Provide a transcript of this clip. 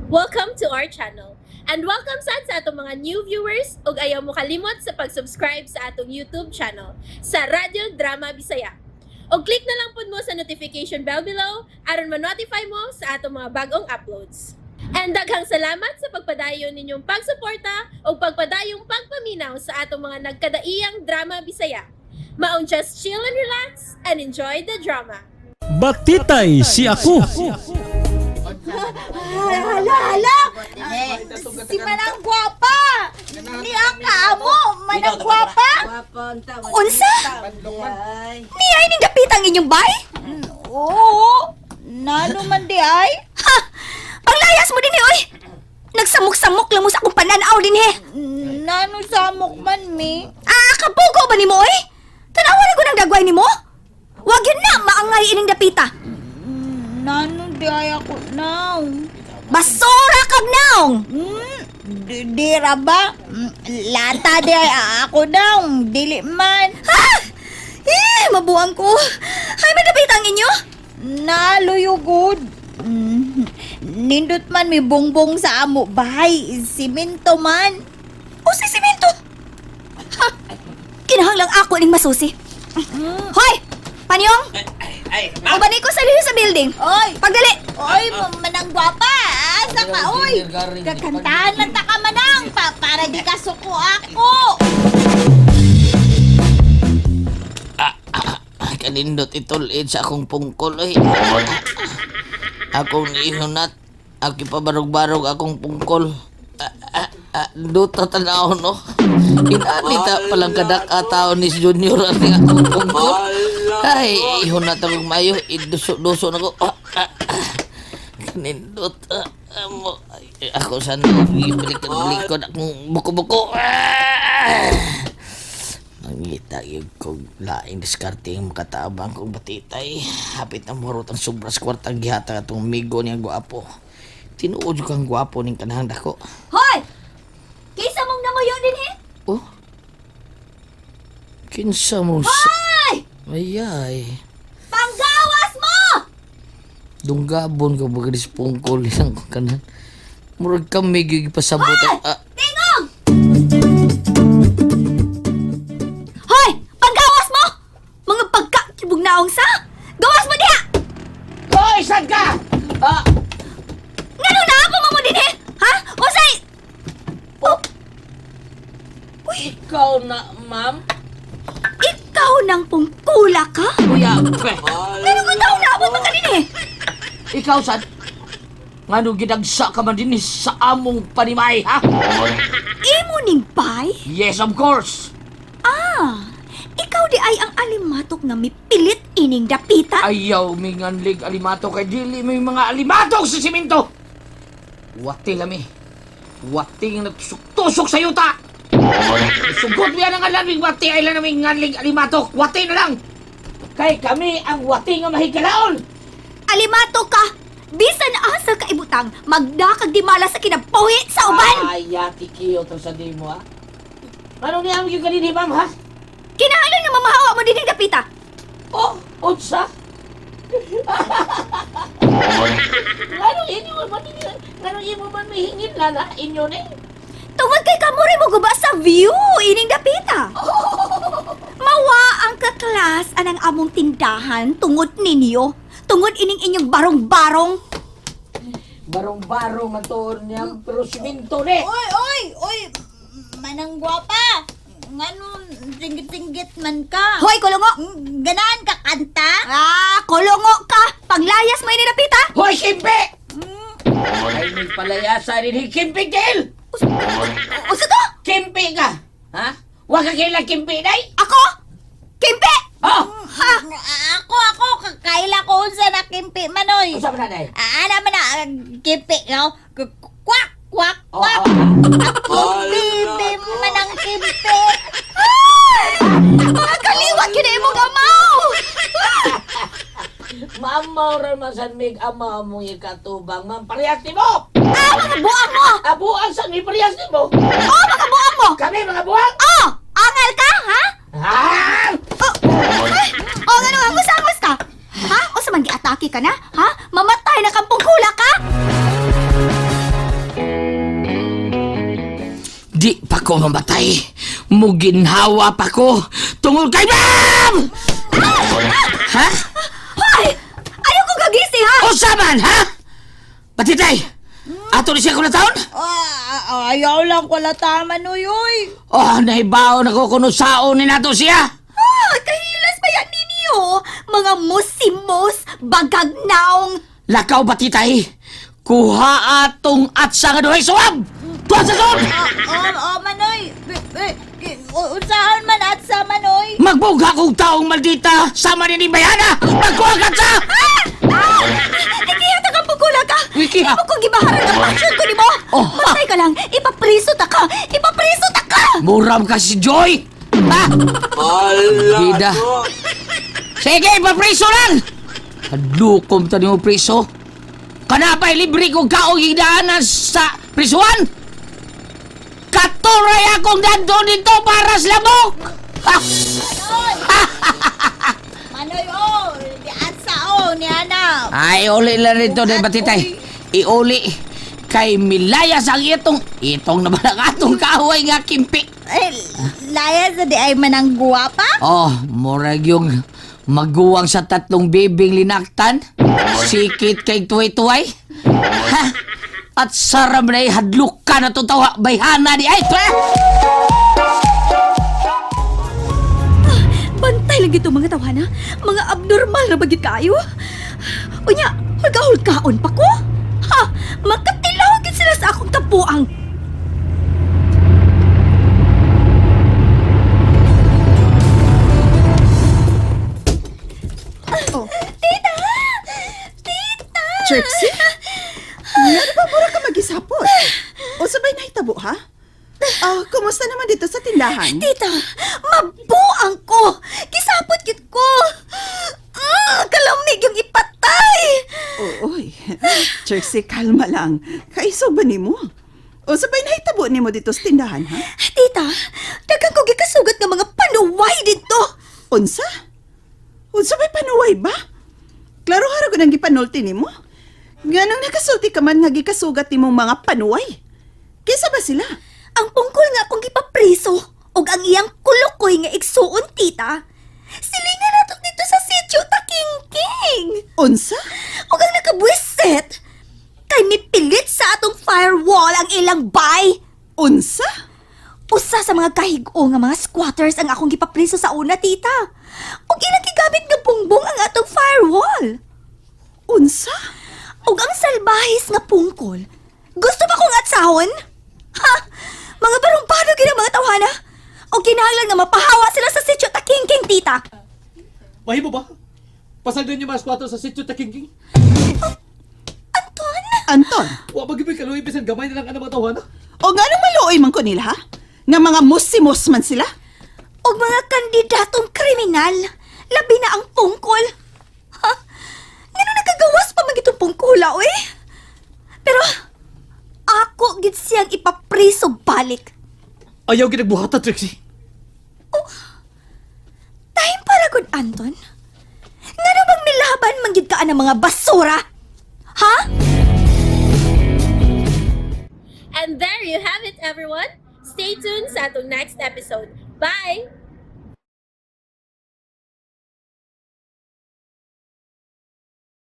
Welcome to our channel. And welcome sad sa atong mga new viewers ug ayaw mo kalimot sa pag-subscribe sa atong YouTube channel sa Radyo Drama Bisaya. Og click na lang pud mo sa notification bell below aron ma-notify mo sa atong mga bagong uploads. And daghang salamat sa pagpadayon ninyong pagsuporta ug pagpadayong pagpaminaw sa atong mga nagkadaiyang drama Bisaya. Maong just chill and relax and enjoy the drama. Batitay si ako. Hala, hala! Si Manang Gwapa! Ni ang kaamo! Manang Gwapa! Unsa? Niya ining dapitang inyong bay? Oo! Nano man di ay? Ha! Panglayas mo din oy! Nagsamok-samok lang mo sa akong pananaw din he. Nano samok man mi? Ah, kapugo ba nimo oy? Tanawa na ko ng dagway nimo? Wag yun na maangay ining dapita. Nano di ay ako now? Basura kag naong. Di ra ba? Lata di ay ako now. Dili man. Ha! Eh, mabuang ko. Ay, madapita ang inyo? Naluyugod. Nindot man mi bongbong sa amo bahay. Simento man. O si simento. Ha! Kinahanglang ako ning masusi. Hoy! Panyong! Ay, Ubanay ko sa liyo sa building. Oy! Pagdali! Oy, Manang Gwapa! Asa ka, oy! Kakantahan man ta ka, Manang! Para di ka suko ako! Ay, kanindot itulid sa akong pungkol oy. Akong niihunat. Ako pabarog-barog akong pungkol. Ah, ah, ah, duta tanaw no. Inanita palang kadak tao ni Junior ang akong pungkol. Ay, ihunat akong mayo. Iduso-duso na ko. Ah, ah, ah. Kanindot. Ah, ah, mo. Ay, ako sana ibalik-balikod akong buko-buko. Ah! Mangita yung kog laing diskarte ang makatabang kong batitay. Hapit na murot ang sobras kwartang gihatag atong migo niyang gwapo. Tinuod yung kang gwapo ning kanahang dako. Hoy! Kinsa mong nanguyo din he? Oh? Kinsa mo sa... Hoy! Ay ay. Panggawas mo! Dunggabon ka baga dispungkol isang kanan. Murag kami gigipasabot. Ah, Tingog! Hoy! Panggawas mo! Mga pagka kibog naong sa! Gawas mo diha! Hoy, saan ka? Ah, Ngano na ako mo din he? Ha? Usay! Oh, ikaw na, ma'am? ikaw nang pungkula ka? Kuya, pe. Ngano ko taon na abot mo ka din eh? Ikaw sad? Ngano gidagsa ka man dinhi sa among panimay, ha? Imo ning bay? Yes, of course. Ah, ikaw di ay ang alimatok nga mipilit ining dapita? Ayaw minganlig alimato kay dili may mga alimatog sa simento. Wati lami. Wati nga natusok-tusok sa yuta. Sugot mo yan ang alaming wati ay lang naming nganlig alimatok. Wati na lang. Kay kami ang wati nga mahigalaon. Alimato ka! Bisan asa ka ibutang, magdakag di mala sa kinabuhi sa uban! Ay, yati kiyo to sa di mo, ha? Ano niya ang yung kanini, ma'am, ha? Kinahanglan nga mamahawa mo din dapita. Oh, unsa? Ngano inyo man ngano imo man mihingin na na inyo ni? Tungod kay kamuri mo guba sa view ining dapita. Mawa ang kaklas anang among tindahan tungod ninyo. Tungod ining inyong barong-barong. Barong-barong ang tuon niya, pero siminto ni. Oy, oy, oy! Manang Gwapa! Ngano, singgit-singgit man ka? Hoy, kulungo! Ganahan ka kanta? Ah, kulungo ka! Panglayas mo ining dapita! Hoy, Kimpi! Ay, may palayasa rin ni Kimpi, Gil! Usa to? Kimpi ka! Ha? Huwag ka kailang Kimpi, day! Ako? Kimpi! Oh! Ha? Ako, kakaila ko unsa na kimpi man, oy! Unsa man na, day? Ah, ana man na, kimpi, no? Kwak, kwak, Oh, kwak! oh. Akong bibi man ang kimpi! Ay! Mga kaliwat yun imong amaw! Mamaw ra man san mig ama mong ikatubang, ma'am. Parehas ni mo! Ah, mga buang mo! Abuang san mi parehas ni mo! Oh, mga buang mo! Kami mga buang! Oh! Angal ka, ha? Ah! Oh! Ay! Oh, nga nga, angos ka? Ha? O sa man giatake ka na? Ha? Mamatay na kampong kula ka? Di pa ko mamatay. Muginhawa pa ko tungod kay Ma'am! Ha? Hoy! Ayaw ko kagisi ha! Unsa man, ha? Batitay! Ato ni siya kung taon? Ah, ayaw lang ko lata, Manoy, oy. Oh, nahibaw na ko kuno saon ni nato siya. Ah, kahilas pa yan ninyo! Mga musimos, bagag naong! Lakaw batitay. Kuha atong atsa nga duhay suwab. Tuwa sa suwab! Oh, oh, Manoy. Unsaon man at sa Manoy? Magbugha kong taong maldita sama ni Bayana. Magkuha ka sa! Ah! Ah! Ikiya ta kang pugula ka! Wiki, ha? Imo kong gibaharan ang passion ko nimo! Oh. Matay ka lang! Ipapriso ta ka! Ipapriso ta ka! Muram ka si Joy! Ha? Bida. Sige, papriso lang! Hadlukom ta nimo priso. Kanapay libre ko kaong higdaanan sa prisuan! Katuray akong nandun dito para sa lamok! Ah! Manoy, oh. Di at sa, oh, ni Ana. Ay, uli lang nito, di ba, titay? Iuli kay Milayas ang itong, itong naman ang atong kaaway nga kimpi. Eh, laya sa di ay manang guwapa? Oh, murag yung maguwang sa tatlong bibing linaktan. Sikit kay tuway-tuway. Ha? At saram na hadlok ka na itong tawa. Bayhana di ay. Twa! Bantay lang ito mga tawana. Mga abnormal na bagit kayo. Unya, hulga-hulgaon pa ko. Ha! Makatilaw gid sila sa akong tapuang. Oh. Tita! Tita! Trixie? Ngano ba mura ka magisapot? O sabay nahitabo, ha? Ah, kumusta naman dito sa tindahan? Tita, mabuang ko! Gisapot gid ko! Kalamig yung ipatay! Oy, Trixie, kalma lang. Kaisog ba nimo? O sabay nahitabo nimo dito sa tindahan, ha? Tita, daghan ko gikasugat nga mga panuway dito. Unsa? Unsa may panuway ba? Klaro haro ko nang gipanulti nimo. Nganong nakasulti ka man nga gikasugat nimong mga panuway? Kinsa ba sila? Ang pungkol nga akong gipapriso ug ang iyang kulukoy nga igsuon, tita. Silingan nato dito sa sitio Takingking. Unsa? Ug ang nakabwisit kay mipilit sa atong firewall ang ilang bay. Unsa? Usa sa mga kahig-o nga mga squatters ang akong gipapriso sa una, tita. Ug ilang gigamit nga bungbong ang atong firewall. Unsa? Ug ang salbahis nga pungkol. Gusto ba kong atsahon? Ha? Mga barong-baro gid ang mga tawhana. O kinahanglan nga mapahawa sila sa sitio Takingking, tita. Mahimo ba? Pasaldan niyo mga squatter sa sitio Takingking? Anton? Anton, Wa ba gyud kaluoy bisan gamay na lang ang mga tawhana? o nganong maluoy man ko nila, ha? Nga mga musimos man sila? Og mga kandidatong kriminal. Labi na ang pungkol. Ha? Ngano nakagawas pa man gitong pungkola, oy? Pero ako gid siyang ipapriso balik. Ayaw ginagbuhata, Trixie. Time para gud, Anton. Ngano bang nilaban man gid ka ang mga basura? Ha? And there you have it, everyone. Stay tuned sa atong next episode. Bye!